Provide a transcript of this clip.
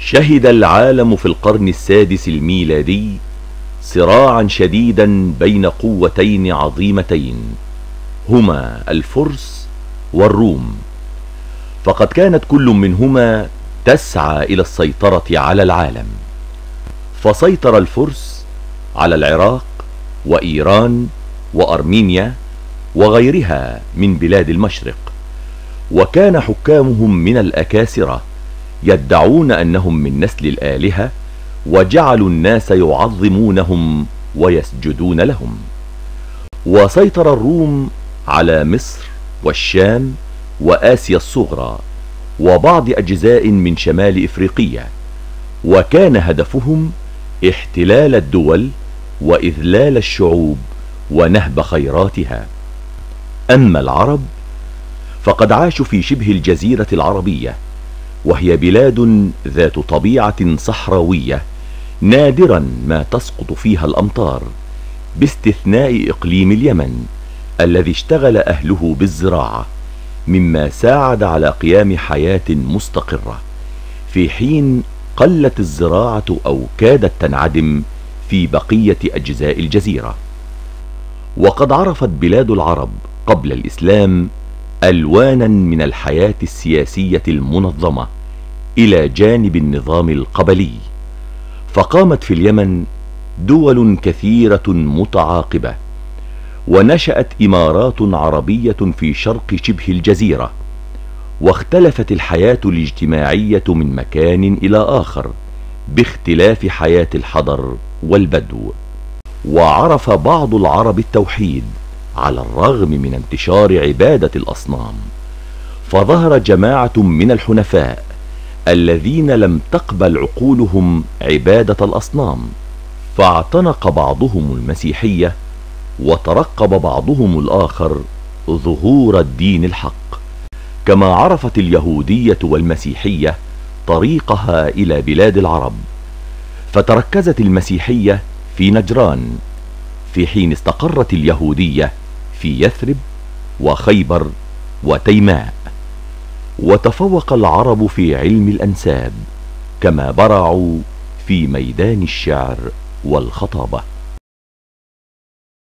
شهد العالم في القرن السادس الميلادي صراعا شديدا بين قوتين عظيمتين، هما الفرس والروم، فقد كانت كل منهما تسعى إلى السيطرة على العالم. فسيطر الفرس على العراق وإيران وأرمينيا وغيرها من بلاد المشرق، وكان حكامهم من الأكاسرة يدعون أنهم من نسل الآلهة، وجعلوا الناس يعظمونهم ويسجدون لهم. وسيطر الروم على مصر والشام وآسيا الصغرى وبعض أجزاء من شمال إفريقيا، وكان هدفهم احتلال الدول وإذلال الشعوب ونهب خيراتها. أما العرب فقد عاشوا في شبه الجزيرة العربية، وهي بلاد ذات طبيعة صحراوية نادرا ما تسقط فيها الأمطار، باستثناء إقليم اليمن الذي اشتغل أهله بالزراعة، مما ساعد على قيام حياة مستقرة، في حين قلت الزراعة أو كادت تنعدم في بقية أجزاء الجزيرة. وقد عرفت بلاد العرب قبل الإسلام ألوانا من الحياة السياسية المنظمة إلى جانب النظام القبلي، فقامت في اليمن دول كثيرة متعاقبة، ونشأت إمارات عربية في شرق شبه الجزيرة، واختلفت الحياة الاجتماعية من مكان إلى آخر باختلاف حياة الحضر والبدو. وعرف بعض العرب التوحيد على الرغم من انتشار عبادة الأصنام، فظهر جماعة من الحنفاء الذين لم تقبل عقولهم عبادة الأصنام، فاعتنق بعضهم المسيحية، وترقب بعضهم الآخر ظهور الدين الحق، كما عرفت اليهودية والمسيحية طريقها إلى بلاد العرب، فتركزت المسيحية في نجران، في حين استقرت اليهودية في يثرب وخيبر وتيماء. وتفوق العرب في علم الأنساب، كما برعوا في ميدان الشعر والخطابة.